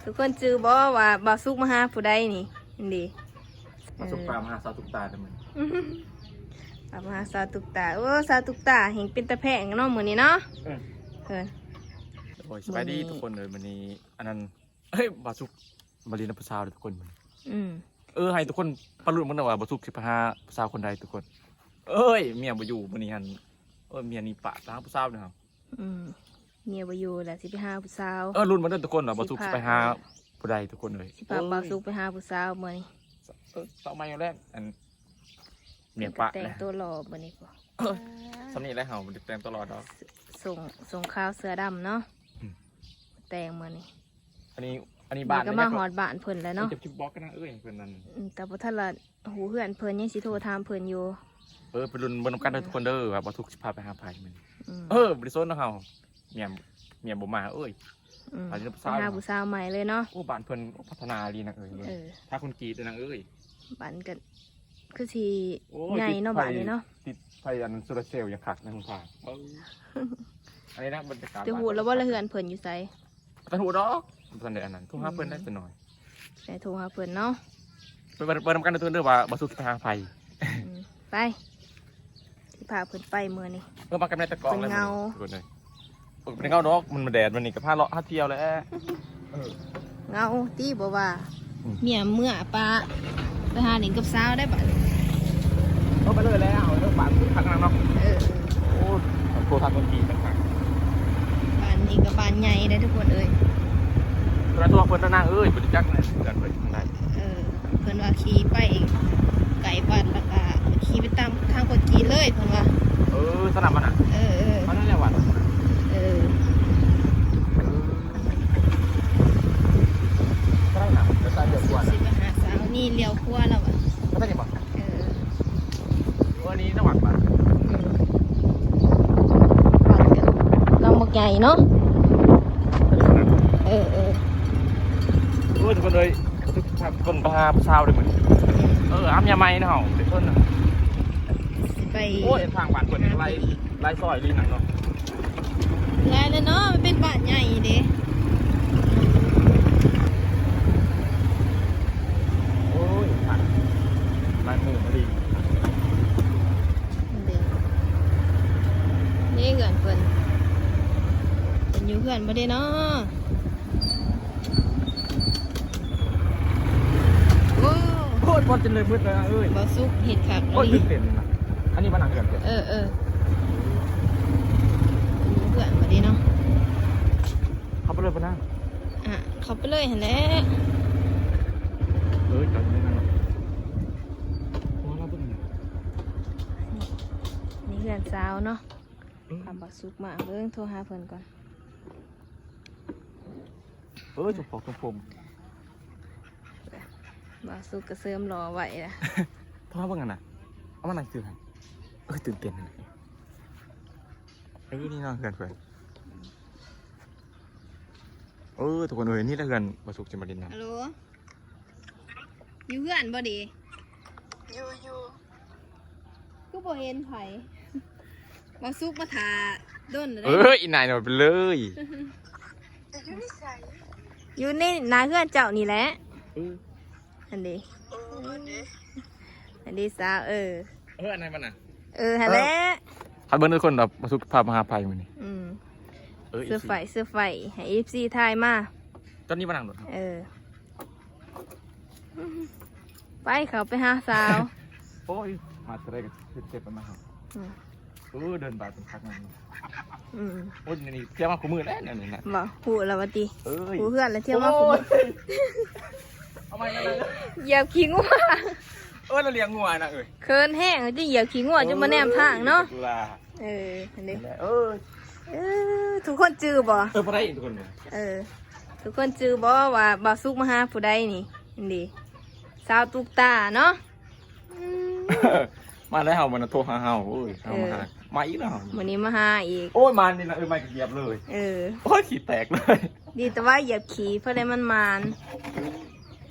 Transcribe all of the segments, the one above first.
ທຸກຄົນຈື່ບໍ່ວ່າບ່າວສຸກມາຫາຜູ້ໃດນີ້? ນີ້ເດ້ ບ່າວສຸກພາມາຫາສາວຕຸກຕາເດ້ມື້ນີ້ ພາມາຫາສາວຕຸກຕາ. ໂອ້ ສາວຕຸກຕາແຮ່ງເປັນຕາແພງເນາະມື້ນີ້ເນາະ. ເອີ ເອີ ໂອ້ຍ ສະບາຍດີທຸກຄົນເອີຍ. ມື້ນີ້ອັນນັ້ນ ເອີຍ ບ່າວສຸກມາຫຼິ້ນນຳຜູ້ສາວເດີທຸກຄົນ. ອືມ ເອີ ໃຫ້ທຸກຄົນໄປລຸ້ນເບິ່ງນະວ່າບ່າວສຸກຊິໄປຫາຜູ້ສາວຄົນໃດທຸກຄົນ. ເອີຍ ເມຍບໍ່ຢູ່ມື້ນີ້ຫັ້ນ. ເອີຍ ເມຍໜີປະໄປຫາຜູ້ສາວເດີ. ອືມ ເມຍບໍ່ຢູ່ແລ້ວ ຊິໄປຫາຜູ້ສາວ. ເອີ ລຸ້ນເບິ່ງເດີທຸກຄົນວ່າບ່າວສຸກຊິໄປຫາຜູ້ໃດທຸກຄົນເອີຍ. ຊິພາບ່າວສຸກໄປຫາຜູ້ສາວມື້ນີ້. ເອີ ເຊົ້າໃໝ່ຢູ່ແລ້ວ ອັນ ເມຍປະແລ້ວ. ແຕ່ງຕົວຫຼໍ່ມື້ນີ້. ເອີ ສ່ຳນີ້ແຫຼະ ເຮົາບໍ່ໄດ້ແຕ່ງຕົວຫຼໍ່ດອກ. ສົ່ງ ສົ່ງຂາວເສື້ອດຳເນາະ. ອືມ ແຕ່ງມື້ນີ້. ອັນນີ້ ອັນນີ້ບ້ານ ກໍມາຮອດບ້ານເພິ່ນແລ້ວເນາະ. ເຈົ້າຊິບອກກັນນະເອີຍ ເພິ່ນນັ້ນ ອືມ ແຕ່ບໍ່ທັນລະ ຮູ້ເຮືອນເພິ່ນ ຍັງຊິໂທຖາມເພິ່ນຢູ່. ເອີ ໄປລຸ້ນເບິ່ງນຳກັນເດີທຸກຄົນເດີ ວ່າບ່າວສຸກຊິພາໄປຫາໃຜມື້ນີ້. ອືມ ເອີ ບໍ່ໄດ້ສົນເນາະເຮົາ. ເມຍ ເມຍບໍ່ມາເອີຍ. ອືມ ໄປຫາຜູ້ສາວ ໄປຫາຜູ້ສາວໃໝ່ເລີຍເນາະ. ໂອ້ ບ້ານເພິ່ນ ໂອ້ ພັດທະນາອີ່ຫຼີນາງເອີຍ. ເອີ ທາຄອນກຣີດເດີນາງເອີຍ. ບ້ານກໍຄືຊິໃຫຍ່ເນາະ ບ້ານນີ້ເນາະ. ຕິດໄຟອັນໂຊລາເຊວຢ່າງຄັກນະ ເພິ່ນພາ. ອັນນີ້ນະ ບັນຍາກາດ. ແຕ່ຮູ້ແລ້ວບໍ່ລະ ເຮືອນເພິ່ນຢູ່ໃສ? ບໍ່ທັນຮູ້ດອກ ບໍ່ທັນໄດ້ອັນນັ້ນ. ໂທຫາເພິ່ນໄດ້ຈັກໜ້ອຍ. ໄດ້ໂທຫາເພິ່ນເນາະ. ໄປເບິ່ງ ເບິ່ງນຳກັນເດີທຸກຄົນເດີວ່າບ່າວສຸກຊິໄປຫາໃຜ. ອືມ ໄປ ຊິພາເພິ່ນໄປມື້ນີ້. ເອີ ມາກັບແມ່ຕາກອງເລີຍມື້ນີ້ທຸກຄົນເອີຍ. ເອີ ບໍ່ໄດ້ເຫງົາດອກ ມັນແດດມື້ນີ້ກໍພາເລາະຫາທ່ຽວແຫຼະ. ເອີ ເຫງົາຕິ ບໍ່ວ່າ ອືມ ເມຍເມືອປະ ໄປຫາຫຼິ້ນກັບສາວໄດ້ບາດນີ້. ເອີ ໄປເລີຍແລ້ວ ເອີ ບ້ານຄັກນະເນາະ. ເອີ ໂອ້ ໂທທາງຄົນຈີນຕ່າງຫາກ. ບ້ານນີ້ກໍບ້ານໃຫຍ່ເດ້ທຸກຄົນເອີຍ. ໂທຫາເພິ່ນນະນາງເອີຍ ບໍ່ຮູ້ຈັກນະ ເພື່ອນເພິ່ນທາງໃດ. ເອີ ເພິ່ນວ່າຂີ່ໄປໃກ້ວັດ ແລ້ວກໍຂີ່ໄປຕາມທາງຄົນຈີນເລີຍ ເພິ່ນວ່າ. ເອີ ສະໜາມມັນນະ. ເອີ ເອີ ອັນນັ້ນແຫຼະວັດ. ເອີ ກໍໄດ້ນະ ກໍໃຊ້ລ້ຽວຂວານະ. ຊິໄປຫາສາວນີ້ລ້ຽວຂວາແລ້ວຫວາ? ກໍໄດ້ບໍ່? ເອີ ໂອ້ ອັນນີ້ນະວັດບາດ. ອືມ ວັດກໍຫຼັງບັກໃຫຍ່ເນາະ. ເອີ ເອີ ໂອ້ຍ ທຸກຄົນເອີຍ ພາຄົນໄປຫາຜູ້ສາວເດີມື້ນີ້. ເອີ ອາມຍາໃໝ່ເນາະ ເດັກຄົນນະ ຊິໄປ. ໂອ້ຍ ທາງບ້ານເພິ່ນຫຼາຍ ຫຼາຍຊອຍດີນະເນາະ. ຫຼາຍແລ້ວເນາະ ມັນເປັນບ້ານໃຫຍ່ເດ້. ໂອ້ຍ ຫຼາຍໝູ່ມາດີ. ເດ້ ນີ້ເຮືອນເພິ່ນ ເພິ່ນຢູ່ເຮືອນບໍ່ເດ້ເນາະ. ໂອ້ ໂຄດ ບໍ່ເປັນເລີຍມືດເລີຍເອີຍ. ບ່າວສຸກເຮັດຄັກ ໂອ້ຍ ຕື່ນເຕັ້ນນະ. ອັນນີ້ມານັ່ງເຮືອນເພິ່ນ. ເອີ ເອີ ເຮືອນບໍ່ເດ້ເນາະ. ເຂົ້າໄປເລີຍບໍ່ນາງ? ອ່ະ ເຂົ້າໄປເລີຍຫັ້ນແຫຼະ. ເອີ ຈອດຢູ່ໃນນັ້ນເນາະ. ໂອ້ ລາວເບິ່ງ ນີ້ເຮືອນສາວເນາະ. ອືມ ຖາມບ່າວສຸກມາເບິ່ງ ໂທຫາເພິ່ນກ່ອນ. ເອີຍ ສົມປອກສົມຜົມ. ບ່າວສຸກກໍເສີມຫຼໍ່ໄວ້ລະ. ໂທຫາເບິ່ງຫັ້ນນະ ເອົາມານັ່ງຊື່ຫັ້ນ. ເອີຍ ຕື່ນເຕັ້ນຫັ້ນນະ. ເອີຍ ນີ້ເນາະ ເຮືອນເພິ່ນ. ເອີຍ ທຸກຄົນເອີຍ ນີ້ແຫຼະເຮືອນບ່າວສຸກຊິມາຫຼິ້ນນຳ. ຮັລໂຫຼ ຢູ່ເຮືອນບໍ່ເດ? ຢູ່ ຢູ່. ຄືບໍ່ເຫັນໃຜ? ບ່າວສຸກມາຖ້າດົນແລ້ວເດ້. ເອີຍ ອີ່ນາຍນອນໄປເລີຍ. ຢູ່ໃນໃສ? ຢູ່ໃນໜ້າເຮືອນເຈົ້ານີ້ແຫຼະ. ເອີ ຫັ້ນເດ. ເອີ ຫັ້ນເດ. ຫັ້ນເດສາວ. ເອີ ເອີ ອັນນັ້ນມັນນະ. ເອີ ຫັ້ນແຫຼະ. ຖ້າເບິ່ງທຸກຄົນ ບ່າວສຸກພາມາຫາໃຜມື້ນີ້. ອືມ ເອີ ເຊີໄພຣສ໌ ເຊີໄພຣສ໌ ໃຫ້ເອັຟຊີຖ່າຍມາ. ຕອນນີ້ມານັ່ງລົດ. ເອີ ໄປ ເຂົ້າໄປຫາສາວ. ໂອ້ຍ ມາເທື່ອໃດກໍເຈັບໆ ມາຫາ. ອືມ ເອີ ເດີນບາດເປັນຄັກນັ້ນ. ອືມ ໂອ້ຍ ນີ້ທ່ຽວມາຄູ່ມື້ແລ້ວ ນັ້ນນະ. ບໍ່ ຮູ້ແລ້ວວ່າຕິ. ເອີຍ ຮູ້ເຮືອນແລ້ວ ທ່ຽວມາຄູ່ມື້. ໂອ້ຍ ເອົາໃໝ່ ເອົາໃໝ່ ຢຽບຂີ້ງົວ. ເອີຍ ລາວລ້ຽງງົວນະເອີຍ. ເຂີນແຮງ ຈະຢຽບຂີ້ງົວ ຈົນບໍ່ແນມທາງເນາະ. ເອີ ຫັ້ນເດ. ເອີ ເອີ ທຸກຄົນຈື່ບໍ່? ເອີ ບໍ່ໄດ້ທຸກຄົນ. ເອີ ທຸກຄົນຈື່ບໍ່ວ່າບ່າວສຸກມາຫາຜູ້ໃດນີ້? ນີ້ເດ ສາວຕຸກຕາເນາະ. ອືມ ມາແລ້ວ ເຮົາມັນໂທຫາເຮົາ. ໂອ້ຍ ເຮົາມາຫາ ເອີ ມາອີກແລ້ວ. ມື້ນີ້ມາຫາອີກ. ໂອ້ຍ ມານີ້ນະເອີຍ ມາກະຢຽບເລີຍ. ເອີ ໂອ້ຍ ຂີ້ແຕກເລີຍ. ດີແຕ່ວ່າຢຽບຂີ້ ເພິ່ນໄດ້ມັນມານ.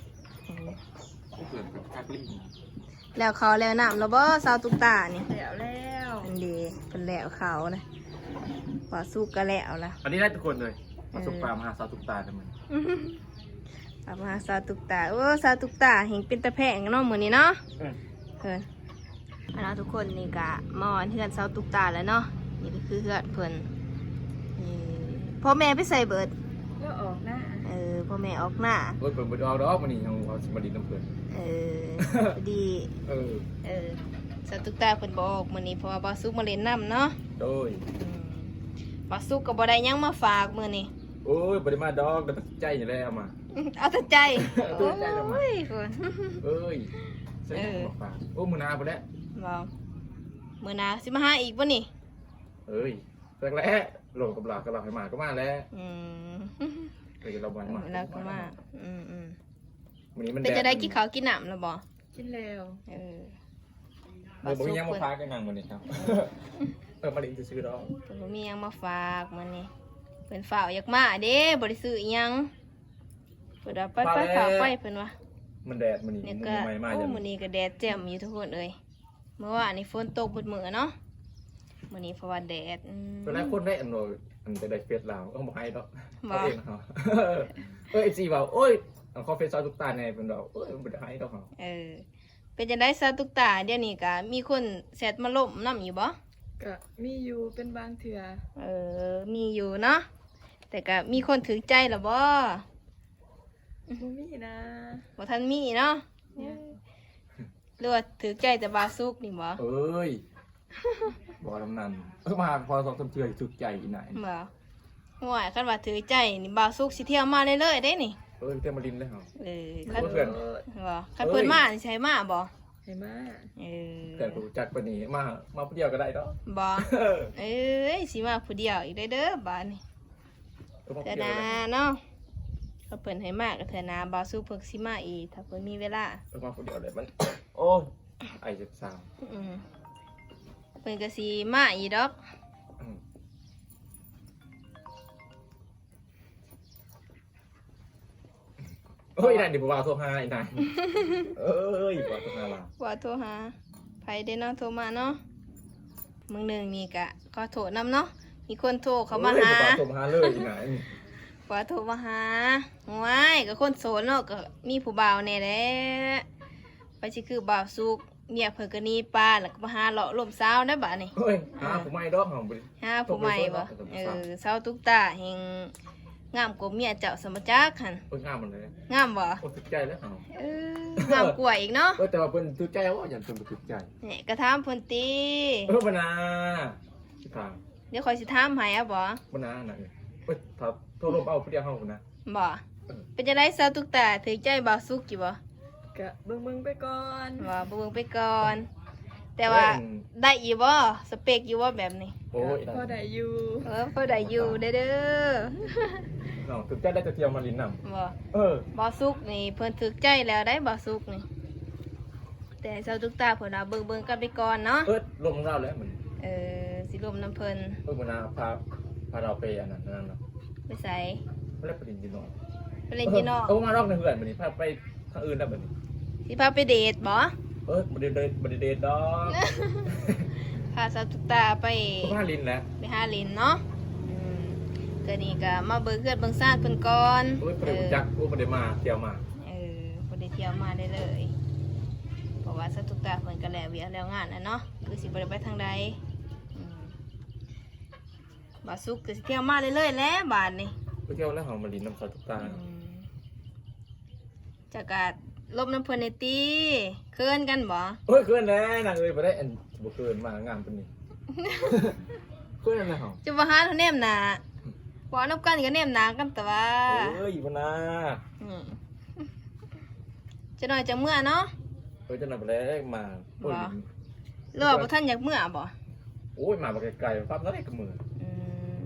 ໂອ້ ເພື່ອນກັບລີນ. ແລ້ວເຂົ້າແລ້ວນ້ຳແລ້ວບໍ່ ສາວຕຸກຕານີ້? ແລ້ວແລ້ວ. ອັນເດ ເພິ່ນແລ້ວເຂົ້ານະ ບ່າວສຸກກໍແລ້ວລະ. ອັນນີ້ໄດ້ທຸກຄົນເລີຍ. ເອີ ບ່າວສຸກພາມາຫາສາວຕຸກຕາເດີມື້ນີ້. ອືມ ມາຫາສາວຕຸກຕາ. ໂອ້ ສາວຕຸກຕາແຮ່ງເປັນຕາແພງເນາະມື້ນີ້ເນາະ. ເອີ ເອີ ເອົາລະ ທຸກຄົນ ນີ້ກະມາຮອດເຮືອນສາວຕຸກຕາແລ້ວເນາະ. ນີ້ກະຄືເຮືອນເພິ່ນ. ນີ້ ພໍ່ແມ່ໄປໃສເບິດ? ລາວອອກນາ. ເອີ ພໍ່ແມ່ອອກນາ. ໂອ້ຍ ເພິ່ນບໍ່ໄດ້ອອກດອກມື້ນີ້ ເຮົາຊິມາຫຼິ້ນນຳເພິ່ນ. ເອີ ພໍດີ ເອີ ເອີ ສາວຕຸກຕາເພິ່ນບໍ່ອອກມື້ນີ້ ເພາະວ່າບ່າວສຸກມາຫຼິ້ນນຳເນາະ. ໂດຍ ອືມ ບ່າວສຸກກະບໍ່ໄດ້ຫຍັງມາຝາກມື້ນີ້. ໂອ້ຍ ບໍ່ໄດ້ມາດອກ ກະຕັ້ງໃຈນີ້ແຫຼະເອົາມາ. ເອົາແຕ່ໃຈ. ເອົາແຕ່ໃຈລະມາ. ໂອ້ຍ ເອີຍ ໃສ່ຫຍັງມາຝາກ. ເອີ ໂອ້ ມື້ໜ້າພຸ້ນແຫຼະ. ບໍ່ ມື້ໜ້າຊິມາຫາອີກບໍ່ນີ້? ເອີຍ ຈັກແຫຼະ ລົມກັບລາວ ກະລາວໃຫ້ມາກະມາແຫຼະ. ອືມ ເອີຍ ລາວບໍ່ໃຫ້ມາ ລາວກະມາ. ອືມໆ ມື້ນີ້ມັນ ເປັນຈັ່ງໃດ ກິນເຂົ້າກິນນ້ຳລະບໍ່? ກິນແລ້ວ. ເອີ ບໍ່ມີຫຍັງມາຝາກກັນນຳມື້ນີ້. ເອີ ມາຫຼິ້ນຊື່ໆດອກ. ເພິ່ນບໍ່ມີຫຍັງມາຝາກມື້ນີ້ ເພິ່ນຟ້າວຢາກມາເດ້ ບໍ່ໄດ້ຊື້ອີ່ຫຍັງ. ເພິ່ນວ່າ ໄປ ໄປ ໄປ ເພິ່ນວ່າ. ມັນແດດມື້ນີ້ ມື້ໃໝ່ມາ. ໂອ້ ມື້ນີ້ກະແດດແຈ່ມຢູ່ທຸກຄົນເອີຍ. ມື້ວານນີ້ຝົນຕົກເບິດມື້ເນາະ ມື້ນີ້ເພາະວ່າແດດ. ອືມ ຫຼາຍຄົນໄດ້ອັນວ່າ ອັນຈະໄດ້ເຟສລາວ ເອີ ບໍ່ໃຫ້ດອກ. ບໍ່ ເອົາເອງເຮົາ. ເອີ ເອັຟຊີວ່າ ໂອ້ຍ ອັນຂໍເຟສສາວຕຸກຕາແດ່ ເພິ່ນວ່າ. ໂອ້ຍ ບໍ່ໄດ້ໃຫ້ດອກເຮົາ. ເອີ ເປັນຈັ່ງໃດສາວຕຸກຕາ ດຽວນີ້ກະມີຄົນແຊັດມາລົມນຳຢູ່ບໍ່? ກະມີຢູ່ເປັນບາງເທື່ອ. ເອີ ມີຢູ່ເນາະ ແຕ່ກະມີຄົນຖືກໃຈລະບໍ່? ບໍ່ມີນະ. ບໍ່ທັນມີເນາະ. ຍັງ. ຫຼືວ່າຖືກໃຈແຕ່ບ່າວສຸກນີ້ບໍ່? ເອີຍ ບໍ່ນຳນັ້ນ ເອີ ມາພໍສອງສາມເທື່ອຖືກໃຈອີ່ນາຍ. ບໍ່ ໂອ້ຍ ຄັນວ່າຖືກໃຈນີ້ ບ່າວສຸກຊິທ່ຽວມາເລື້ອຍໆເດ້ນີ້. ເອີຍ ທ່ຽວມາຫຼິ້ນເລີຍເຮົາ. ເອີ ຄັນ ບໍ່ ຄັນເພິ່ນມານີ້ຊິໃຫ້ມາບໍ່? ໃຫ້ມາ. ເອີ ເພື່ອນຮູ້ຈັກປານນີ້ ມາ ມາຜູ້ດຽວກະໄດ້ດອກ. ບໍ່ ເອີຍ ຊິມາຜູ້ດຽວອີກໄດ້ເດີບາດນີ້. ເທື່ອໜ້າເນາະ ຖ້າເພິ່ນໃຫ້ມາກະເທື່ອໜ້າ ບ່າວສຸກເພິ່ນຊິມາອີກ ຖ້າເພິ່ນມີເວລາ. ເອີ ມາຜູ້ດຽວເລີຍມັນ ໂອ້ຍ ໄອເຈັບຊາວ. ອືມ ເພິ່ນກະຊິມາອີກດອກ. ອືມ ໂອ້ຍ ອີ່ນາຍ ນີ້ຜູ້ບ່າວໂທຫາອີ່ນາຍ. ເອີຍ ຜູ້ບ່າວໂທຫາລາວ. ຜູ້ບ່າວໂທຫາໃຜເດ້ເນາະ ໂທມາເນາະ. ມື້ໜຶ່ງນີ້ກະຂໍໂທດນຳເນາະ ມີຄົນໂທເຂົ້າມາຫາ. ໂທມາຫາເລີຍອີ່ນາຍ. ຜູ້ບ່າວໂທມາຫາ. ໂອ້ຍ ກະຄົນໂສດເນາະ ກະມີຜູ້ບ່າວແດ່ແຫຼະ. ໄປຊິຄືບ່າວສຸກ ເມຍເພິ່ນກະໜີປາ ລະກະມາຫາເລາະລົມສາວໄດ໋ບາດນີ້. ໂອ້ຍ ຫາຜູ້ໃໝ່ດອກ ເຮົາບໍ່ໄດ້ ຫາຜູ້ໃໝ່ບໍ່? ເອີ ສາວຕຸກຕາແຮ່ງງາມກວ່າເມຍເຈົ້າສະມາຈັກຫັ້ນ. ໂອ້ຍ ງາມຫັ້ນແຫຼະ. ງາມບໍ່? ໂອ້ຍ ຖືກໃຈແລ້ວເຮົາ. ເອີ ງາມກວ່າອີກເນາະ. ເອີ ແຕ່ວ່າເພິ່ນຖືກໃຈບໍ່? ຢ້ານເພິ່ນບໍ່ຖືກໃຈ. ແນ່ ກະຖາມເພິ່ນຕິ. ເອີ ບໍ່ນາ ຊິຖາມ. ດຽວຂ້ອຍຊິຖາມໃຫ້ ເອົາບໍ່? ບໍ່ນານະ. ເອີຍ ຖ້າໂທລົມເອົາຜູ້ດຽວເຮົາພຸ້ນນະ. ບໍ່ ເປັນຈັ່ງໃດສາວຕຸກຕາ ຖືກໃຈບ່າວສຸກຢູ່ບໍ່? ກະເບິ່ງໆໄປກ່ອນ. ບໍ່ ເບິ່ງໆໄປກ່ອນ. ແຕ່ວ່າ ເອີ ໄດ້ຢູ່ບໍ່? ສະເປັກຢູ່ບໍ່ແບບນີ້? ໂອ້ຍ ພໍໄດ້ຢູ່. ເອີ ພໍໄດ້ຢູ່ເດີ. ນ້ອງຖືກໃຈໄດ້ແຕ່ທ່ຽວມາຫຼິ້ນນຳ. ບໍ່ ເອີ ບ່າວສຸກນີ້ເພິ່ນຖືກໃຈແລ້ວໄດ໋ ບ່າວສຸກນີ້. ແຕ່ສາວຕຸກຕາເພິ່ນວ່າເບິ່ງໆກັນໄປກ່ອນເນາະ. ເອີ ລົມນຳລາວແລ້ວມື້ນີ້. ເອີ ຊິລົມນຳເພິ່ນ. ເອີ ມື້ໜ້າພາ ພາລາວໄປອັນນັ້ນ ອັນນັ້ນເນາະ. ໄປໃສ? ໄປຫຼິ້ນຢູ່ນອກ. ໄປຫຼິ້ນຢູ່ນອກ. ເອີ ມານອກໃນເຮືອນມື້ນີ້ ພາໄປທາງອື່ນແລ້ວບາດນີ້. ຊິພາໄປເດດບໍ່? ເອີ ບໍ່ໄດ້ເດດ ບໍ່ໄດ້ເດດດອກ. ພາສາວຕຸກຕາໄປ ໄປຫາຫຼິ້ນແຫຼະ. ໄປຫາຫຼິ້ນເນາະ. ອືມ ກະນີ້ກະມາເບິ່ງເຮືອນເບິ່ງຊານເພິ່ນກ່ອນ. ໂອ້ຍ ບໍ່ໄດ້ຮູ້ຈັກ. ເອີ ໂອ້ ບໍ່ໄດ້ມາ ທ່ຽວມາ. ເອີ ບໍ່ໄດ້ທ່ຽວມາໄດ້ເລີຍ ເພາະວ່າສາວຕຸກຕາເພິ່ນກະແລ້ວວຽກແລ້ວງານແລ້ວເນາະ ຄືຊິບໍ່ໄດ້ໄປທາງໃດ. ອືມ ບ່າວສຸກກະຊິທ່ຽວມາເລື້ອຍໆແຫຼະບາດນີ້. ໄປທ່ຽວແລ້ວ ເຮົາມາຫຼິ້ນນຳສາວຕຸກຕາ. ອືມ ເຈົ້າກະລົມນຳເພິ່ນແດ່ຕິ. ເຂີນກັນບໍ່? ໂອ້ຍ ເຂີນແຫຼະນາງເອີຍ. ບໍ່ໄດ້ ອັນ ບໍ່ເຂີນ ມາງາມປານນີ້. ເຂີນນຳເຮົາ. ເຈົ້າບໍ່ຫາແນມໜ້າ. ອືມ ເວົ້ານຳກັນກະແນມໜ້າກັນແຕ່ວ່າ. ເອີຍ ບໍ່ນາ. ອືມ ຈັກໜ້ອຍຈັ່ງເມືອເນາະ. ເອີ ຈັກໜ້ອຍພຸ້ນແຫຼະມາ. ບໍ່ ຫຼືວ່າບໍ່ທັນຢາກເມືອບໍ່? ໂອ້ຍ ມາບັກໄກໆ ປາບນັ້ນກະເມືອ. ອືມ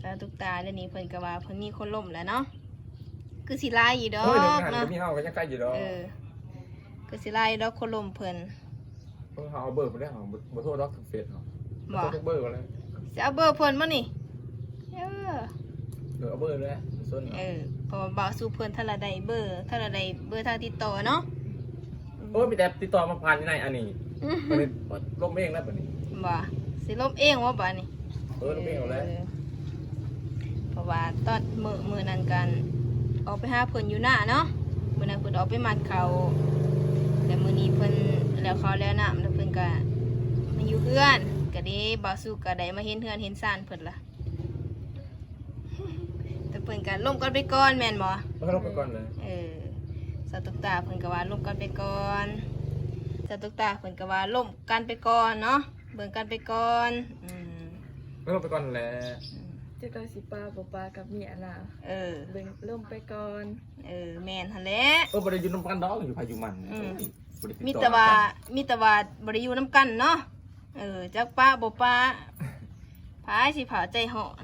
ສາວຕຸກຕາດຽວນີ້ເພິ່ນກະວ່າເພິ່ນມີຄົນລົມແລ້ວເນາະ. ຄືຊິຫຼາຍຢູ່ດອກເນາະ. ເອີ ມີເຮົາກະຍັງໄກຢູ່ດອກ. ເອີ ຄືຊິຫຼາຍຢູ່ດອກຄົນລົມເພິ່ນ. ເອີ ເຮົາເອົາເບີເພິ່ນເດ້. ເຮົາບໍ່ ບໍ່ໂທດອກທາງເຟສເຮົາ. ບໍ່ ເອົາເບີເພິ່ນເລີຍ. ຊິເອົາເບີເພິ່ນບໍ່ນີ້? ເອີ ເອີ ເອົາເບີເລີຍ. ເອີ ເພາະວ່າບ່າວສຸກເພິ່ນ ຖ້າລະໄດ້ເບີ ຖ້າລະໄດ້ເບີທາງຕິດຕໍ່ເນາະ. ໂອ້ຍ ມີແຕ່ຕິດຕໍ່ມາຜ່ານຢູ່ໃນອັນນີ້. ອັນນີ້ລົມເອງແລ້ວບາດນີ້. ບໍ່ ຊິລົມເອງບໍ່ບາດນີ້? ເອີ ລົມເອງເອົາແລ້ວ. ເອີ ເພາະວ່າຕອນມື້ ມື້ນັ້ນກະອອກ ໄປຫາເພິ່ນຢູ່ນາເນາະ. ມື້ນັ້ນເພິ່ນອອກໄປມັດເຂົ້າ ແລ້ວມື້ນີ້ເພິ່ນແລ້ວເຂົ້າແລ້ວນ້ຳ ແລ້ວເພິ່ນກະມາຢູ່ເຮືອນ ກະເດ້ ບ່າວສຸກກະໄດ້ມາເຫັນເຮືອນເຫັນຊານເພິ່ນລະ. ແຕ່ເພິ່ນກະລົມກັນໄປກ່ອນແມ່ນບໍ່? ເອີ ລົມໄປກ່ອນເລີຍ. ເອີ ສາວຕຸກຕາເພິ່ນກະວ່າລົມກັນໄປກ່ອນ ສາວຕຸກຕາເພິ່ນກະວ່າລົມກັນໄປກ່ອນເນາະ ເບິ່ງກັນໄປກ່ອນ. ອືມ ລົມໄປກ່ອນແຫຼະ. ອືມ ຈັກວ່າຊິປະບໍ່ປະກັບເມຍລະ. ເອີ ເບິ່ງລົມໄປກ່ອນ. ເອີ ແມ່ນຫັ້ນແຫຼະ. ເອີ ບໍ່ໄດ້ຢູ່ນຳກັນດອກ ຢູ່ໃຜຢູ່ມັນ. ອືມ ໂອ້ຍ ບໍ່ໄດ້ຕິດຕໍ່ ມີແຕ່ວ່າ ນຳກັນ ມີແຕ່ວ່າບໍ່ໄດ້ຢູ່ນຳກັນເນາະ. ເອີ ຈັກປະບໍ່ປະ ໃຜຊິພາໃຈຮ້ອນ.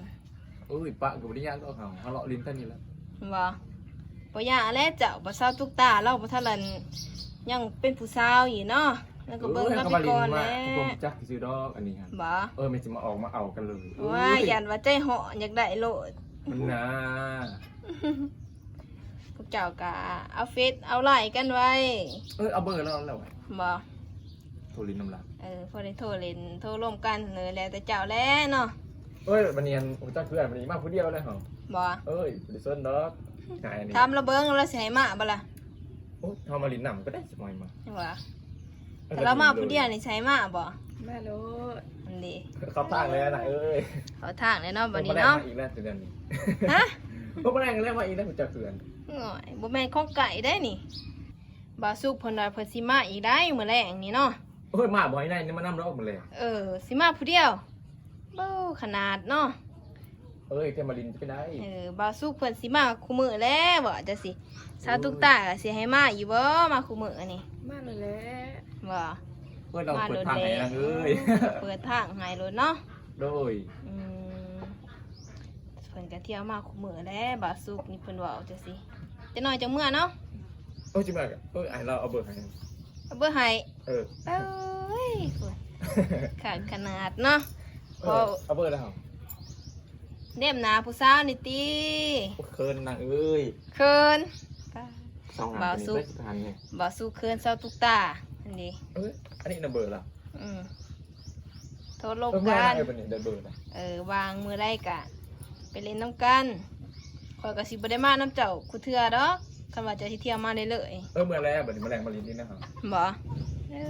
ໂອ້ຍ ປະກະບໍ່ໄດ້ຍາກດອກ ເຮົາ ເຮົາເລາະຫຼິ້ນແຖວນີ້ແຫຼະ. ບໍ່ ບໍ່ຍາກແຫຼະເຈົ້າ ບໍ່ ສາວຕຸກຕາລາວບໍ່ທັນ ຍັງເປັນຜູ້ສາວຢູ່ເນາະ ລາວກະເບິ່ງກັນໄປກ່ອນແຫຼະ. ເອີ ເຮົາກະມາຫຼິ້ນມາຮູ້ຈັກຊື່ດອກອັນນີ້ຫັ້ນ. ບໍ່ ເອີ ແມ່ນຊິມາອອກມາເອົາກັນເລີຍ. ໂອ້ຍ ຢ້ານວ່າໃຈຮ້ອນຢາກໄດ້ໂລດ ມັນນາ. ພວກເຈົ້າກະເອົາເຟສເອົາໄລນ໌ກັນໄວ້. ເອີ ເອົາເບີລາວແລ້ວ. ບໍ່ ໂທຫຼິ້ນນຳລາວ. ເອີ ພໍໄດ້ໂທຫຼິ້ນໂທລົມກັນເລີຍ ແລ້ວແຕ່ເຈົ້າແຫຼະເນາະ. ເອີຍ ບັດນີ້ຫັ້ນຮູ້ຈັກເພື່ອນ ບັດນີ້ມາຜູ້ດຽວແລ້ວເຮົາ. ບໍ່ ເອີຍ ບໍ່ໄດ້ສົນດອກ ຫາຍນີ້ ຖາມລາວເບິ່ງ ລາວຊິໃຫ້ມາບໍ່ລະ? ໂອ້ ເຮົາມາຫຼິ້ນນຳກະໄດ້ ຊິບໍ່ໃຫ້ມາ. ວ່າ ເອີ ຖ້າລາວມາຜູ້ດຽວນີ້ຊິໃຫ້ມາບໍ່? ມາໂລດ. ອັນນີ້ ເຂົ້າທາງແລ້ວນາເອີຍ ເຂົ້າທາງແລ້ວເນາະບັດນີ້ເນາະ. ມາອີກແລ້ວເດືອນນີ້. ຮະ? ໂອ້ ມາແລງແລ້ວ ມາອີກແລ້ວ ຮູ້ຈັກເພື່ອນ. ໂອ້ຍ ບໍ່ແມ່ນຂອງໄກໄດ໋ນີ້. ບ່າວສຸກເພິ່ນວ່າເພິ່ນຊິມາອີກໄດ໋ມື້ແລງນີ້ເນາະ. ໂອ້ຍ ມາບໍ່ ໄອ້ນາຍນີ້ມານຳດອກມື້ແລງ. ເອີ ຊິມາຜູ້ດຽວ ເບົ້າຂະໜາດເນາະ. ເອີຍ ແຕ່ມາຫຼິ້ນຈະເປັນໄດ? ເອີ ບ່າວສຸກເພິ່ນຊິມາຄູ່ມື້ແລ້ວ ວ່າຈັ່ງຊີ້. ໂອ້ຍ ສາວຕຸກຕາກະຊິໃຫ້ມາຢູ່ບໍ່ ມາຄູ່ມື້ນີ້? ມາໂລດແຫຼະ. ບໍ່ ເອີຍ ລາວເປີດທາງໃຫ້ນາງເອີຍ. ເອີ ເປີດທາງໃຫ້ໂລດເນາະ. ໂດຍ ອືມ ເພິ່ນກະທ່ຽວມາຄູ່ມື້ແຫຼະ ບ່າວສຸກນີ້ເພິ່ນເວົ້າຈັ່ງຊີ້. ຈັກໜ້ອຍຈັ່ງເມືອເນາະ. ໂອ້ຍ ຊິມາກະ ເອີຍ ໃຫ້ລາວເອົາເບີໃຫ້. ເອົາເບີໃຫ້. ເອີ ເອີຍ ຄັກຂະໜາດເນາະ. ເອີ ເອົາເບີແລ້ວ ແນມໜ້າຜູ້ສາວນີ້ຕິ. ໂອ້ຍ ເຂີນນາງເອີຍ ເຂີນ. ບ່າວສຸກ ບ່າວສຸກເຂີນສາວຕຸກຕາຫັ້ນເດ. ເອີຍ ອັນນີ້ນະເບີລາວ. ອືມ ໂທລົມກັນ. ເອີ ວ່າງມື້ໃດກະໄປຫຼິ້ນນຳກັນ. ຂ້ອຍກະຊິບໍ່ໄດ້ມານຳເຈົ້າຄູ່ເທື່ອດອກ ຄັນວ່າເຈົ້າຊິທ່ຽວມາເລື້ອຍໆ. ເອີ ເມື່ອແລ້ວ ບັດນີ້ມາແລງມາຫຼິ້ນນີ້ນະ. ບໍ່ ເອີ